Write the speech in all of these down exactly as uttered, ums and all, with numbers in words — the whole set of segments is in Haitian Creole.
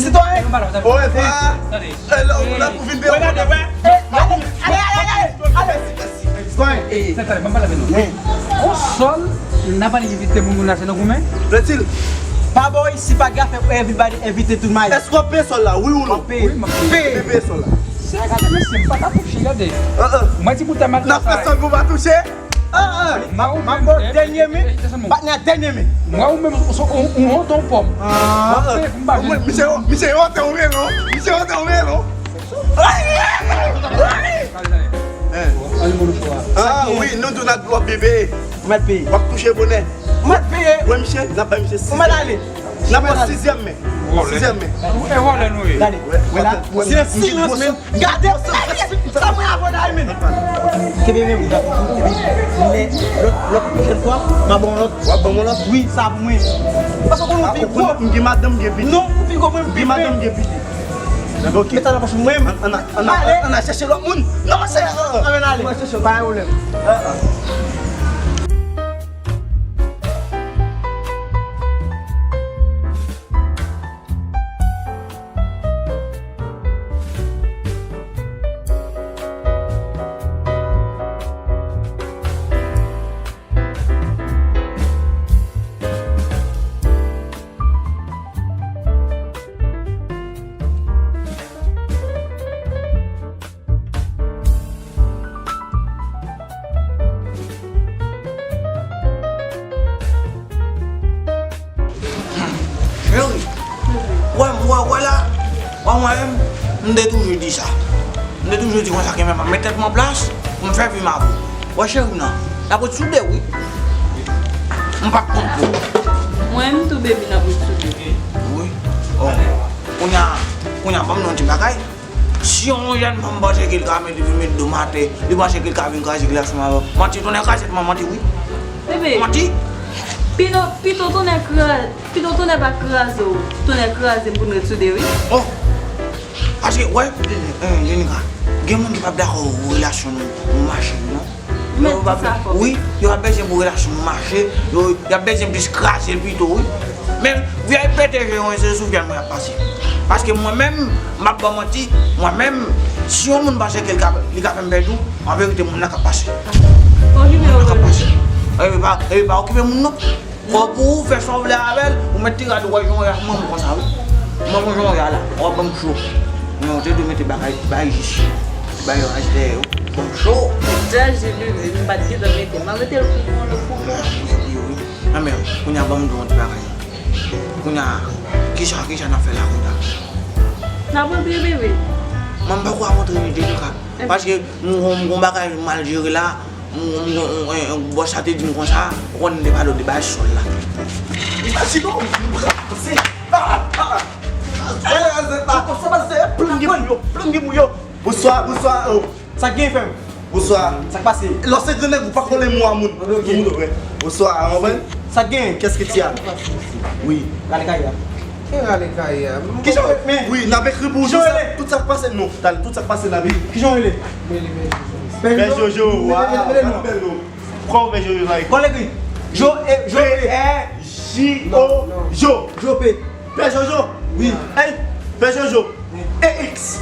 Sitwayen. Orevwa. Tande. Hello, la pou vin. Wè, gade, wè. Ale, ale, ale, ale, ale. Sitwayen. Tande, tande, ban m pale avè nou. Yon sòl, n ap al envite moun, moun la se nan goumen. Retil. Pa bò isi, pa gen afè pou everybody, envite tout may. Èske w ap peye sòl la, wi ou non? Wi, m ap peye. Peye. Peye sòl la. Se gade mesye, m pa ka touche, gade. Mwen di pou tèm al. N ap fè sòl pou pa touche. Ah, ah. M ap, m ap ba w dènye men. Patnè, dènye men. Mwen ou menm, ou, ou, ou honte yon pòm. Ah, ah. Misye, misye honte yon melon. Misye honte yon melon. Ah wi, nou tou n ap wap bebe. Ou mèt peye. W ap touche bonè. Ou mèt peye. Wè misye, n ap bay misye sizyèm. Ou mèt ale. N ap pran sizyèm men. Sizyèm men. E vòlè nou ye. Gade. Wè la. Se silans men. Gade. Sa mwen avè w la men. Kenbe men bouda. Kenbe. Men lòt, lòt pwochèn fwa, m a ba w lòt. W ap ban mwen lòt? Wi, sa pou mwen. Paske ou konnen ou pi gwo. M gen madanm, m gen pitit. Non, ou pi gwo mwen, m pi fen. M gen madanm, m gen pitit. Ok. Met sa nan pòch mwen. Ann, ann, ann, ann, ann al chèche lòt moun. Non, se, ann, ann al. Ann al chèche, pa gen pwoblèm. Wè, wè, wè la, wè mwen menm, m te toujou di sa. M te toujou di konsa ke men m ap met tèt mwen an plas pou m fè vi m avè w. Wè cheri m nan, n ap ret sou de wi. M p ap konn pou. Mwen menm tou baby n ap ret sou de. Wi. Oh. Kounye a, kounye a ban m di yon ti bagay. Si yon jèn fanm panse ke l ka mete vin met do m atè, li panse ke l ka vin kraze relasyon m avè w. Manti, tonnè kraze tèt mwen, manti wi. Bebe, manti. Pito, pito tonnè kraze, pito tonnè pa kraze w, tonnè kraze m pou n ret sou de wi. Oh. Paske, wè, eh, eh, Jenika, gen moun ki p ap dakò pou relasyon nou, nou mache, non. Yo p ap, wi, yo p ap bezwen pou relasyon mache, yo, y ap bezwen plis kraze l pito, wi. Men, vye pete je yo, se sou fyèl mwen y ap pase. Paske mwen menm, m ap ba w manti, mwen menm, si yon moun panse ke l ka, li ka fè m pèdi w, an verite, moun nan k ap pase. Moun nan k ap pase. Epi pa, epi pa okipe moun non. Fò pou ou fè sa w vle avè l, ou mèt te gade w wè jan w ye ak manman konsa wi. Manman jan w ye a la, w ap ban m cho. Men w te dwe mete bagay, bagay jis. Bagay raj dèyè yo. Ban m cho. Dèyè jis li, m pa t gentan mete. M a mete l pou mwen, l pou mwen. Wi, wi, wi. Nan men, kounye a ban m di w yon ti bagay. Kounye a, kisa, kisa n ap fè la kounye a? N ap rantre bebe. Mwen m pa kwè ap rantre li delika. Paske m gon, m gon bagay m al jere la, m gon, m gon, m, m, bòs la te di m konsa, ou konnen de pa do de bay sòl la. Imajine w, m ranse. Ah, ah. Sa pase, plonge pou yo, plonge pou yo. Bonswa, bonswa. Sa k gen frè m? Bonswa. Sa k pase? Lè w se gran nèg ou pa kole mo a moun. Ok. Moun, wi. Bonswa, ou konprann? Sa k gen? Qu'est-ce que tu as? Wi. Rale kay la. Ki rale kay la? Kijan w rele? Wi, n ap ekri pou ou tout sa, tout sa k pase non. Talè, tout sa k pase n ap ekri. Kijan w rele? Pè Jojo. Pè Jojo, waw, bèl non. Kòman Pè Jojo sa ekri? Kòman l ekri? Jo, e, Jo, P, E. P, R, J, O, Jo. Jo P. Pè Jojo? Wi. Ey, Pè Jojo. E X.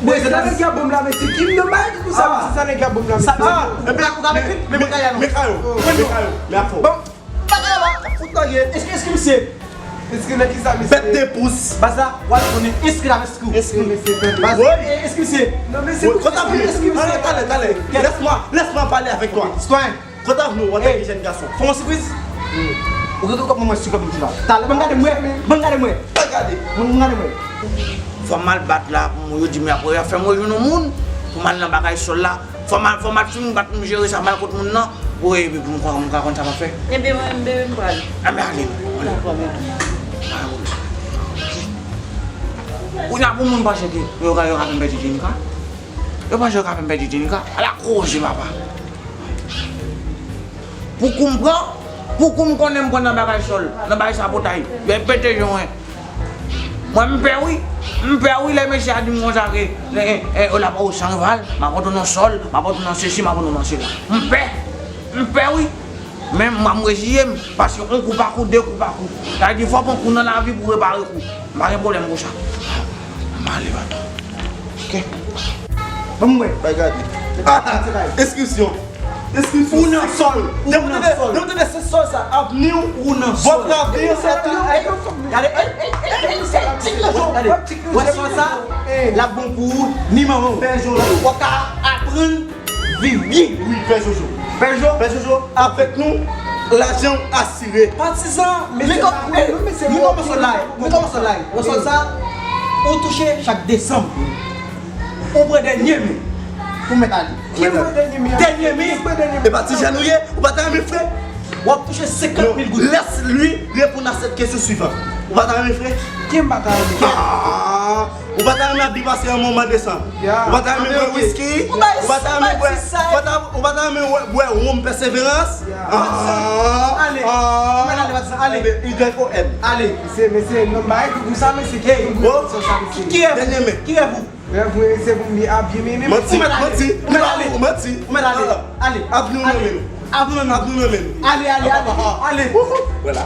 Bon, se sa nèg la ban m la, men se Kim nan bay tout sa, se sa nèg la ban m la, men se. Ah, men, men, men, men, men, men, men, men, men, men, Bon, bagay la, fout nan ye. Eske, eske misye? Eske nan kisa misye? Bèt de pous. Baz la, w al konnen eske la eske ou. Eske misye tande? Baz, e, eske misye? Non, men se kontan pou eske misye? Talè, talè. Laisse-moi, laisse-moi parler avec toi. Sitwayen. Kontan nou, antanke jèn gason. Fè yon sipriz. Ou gen kòb mwen sikòb m la. Talè, ban m gade mwen. Ban m gade mwen. Ban m gade mwen. Fò m al bat la pou yo di m apre y ap fè m rejwenn yon moun pou m al nan bagay sòl la. Fò m al, fò m al fin bat pou m jere sa m al kot moun nan. Wi, epi pou m ka, m ka konn sa m ap fè. Ebyen, mwen, m bebe m pral. Anben ale non. Dakò, men. Kounye a pou moun panse ke yo ka, yo ka fè m pèdi Jenika. Yo panse yo ka fè m pèdi Jenika. Ala koze papa. Pou kou m pran, pou kou m konnen m pran nan bagay sòl, nan bagay sabotay. Yo pete jan w wè. Mwen m pè wi. M pè wi lè mesye a di m konsa ke, e, e, e, o la pa o san rival, m ap antre nan sòl, m ap antre nan sesi, m ap antre nan sela. M pè. M pè wi. Men m, m reziye m, paske yon kou pa kou, de kou pa kou. Sa vle di fò pran kou nan lavi pou repare kou. M pa gen pwoblèm pou sa. M ale papa. Ok. Ban m wè. Bay gade. Ah, ah, enskripsyon. Enskripsyon. Ou nan sòl. Ou nan sòl. Depi w tande se sòl sa, avni w. Ou nan sòl. Votre avenir est en. Gade, ey, ey, ey, ey, ey, gade. Wè sòl sa, l ap bon pou ou, ni manman w. Pè Jojo. W ap ka aprann viv byen. Wi, Pè Jojo. Pè Jo. Pè Jojo, avèk nou, lajan w asire. Patizan, mesye, men kòman sòl la ye? Men kòman sòl la ye? Wè sòl sa, ou touche chak desanm. Ou pran dènye men pou mèt ale. Ki pran dènye men? Dènye men. Ki pran dènye men? E pa ti jèn ou ye? Ou pa ta renmen frè? W ap touche senkant mil goud. Non, laisse-lui répondre à cette question suivante. Ou pa ta renmen frè? Ki m pa ta renmen? Ah, ou pa ta renmen ap depase yon moman desanm? Ya. Ou pa ta renmen bwè wiski? Ou pa ta renmen bwè, ou pa ta, ou pa ta renmen bwè, bwè wonm Pèseverans? Ya. Ah, ale. Ah. Ou mèt ale, patizan, ale. Y O N. Ale. Mesye, mesye, non, bay tou pou sa, mesye. Ki, ki, ki rèv ou? Dènye men. Ki rèv ou? Rèv mwen se pou m byen abye, men, men. Manti, manti. Ou mèt ale. Manti. Ou mèt ale. Ale. Avni w nan men nou. Avni w nan men nou. Avni w nan men nou. Ale, ale, ale. Ale. Wouhou. Vwala.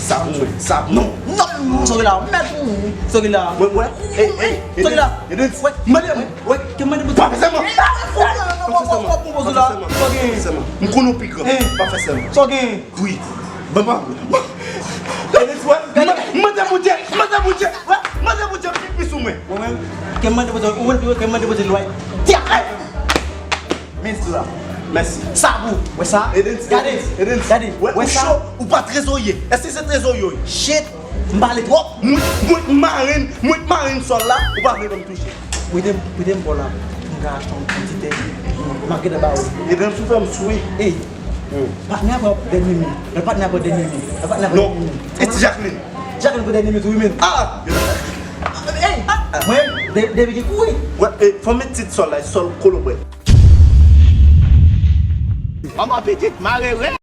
Sa pou mwen. Sa pou mwen. Non, non, non, sògè la. Mèt ou. Sògè la. Wè, wè. Ey, ey. Sògè la. Wè, mande mwen. Wè, ke mande mwen. Pa fè sèman. Pa fè sèman. Pa fè sèman. M konnen w pi gran. Pa fè sèman. Sògè. Wi. Ban m pa. Edet, wè. Mande Bondye. Mande Bondye. Wè. Mande Bondye pi plis ou mwen. Mwen menm, ke mande Bondye, ou wè, ke mande Bondye lwa. Diakay. Men di la. Mèsi. Sa pou. Wè sa? Edet, gade. Edet. Gade. Wè, wè sa? Ou cho, ou pa trezorye. Èske se trezorye w ye? Shit. M pale twòp. Mwen, mwen k mare n, mwen k mare n sòl la, ou pa vle ban m touche. Prete m, prete m bò la. M ka achte yon ti te. M ap gentan ba ou. Epi m sou fè m swi. Ey, patnè a pran dènye mi. Lòt patnè a pran dènye mi. Lòt patnè a pran dènye mi. Non, e ti Jacqueline. Jacqueline pran dènye mi tou, wi, men. Ah! Ey, mwen, de- depi ki kouri. Wè, e, fò m met tit sòl la, sòl kolobwè. Manman pitit mare rèd.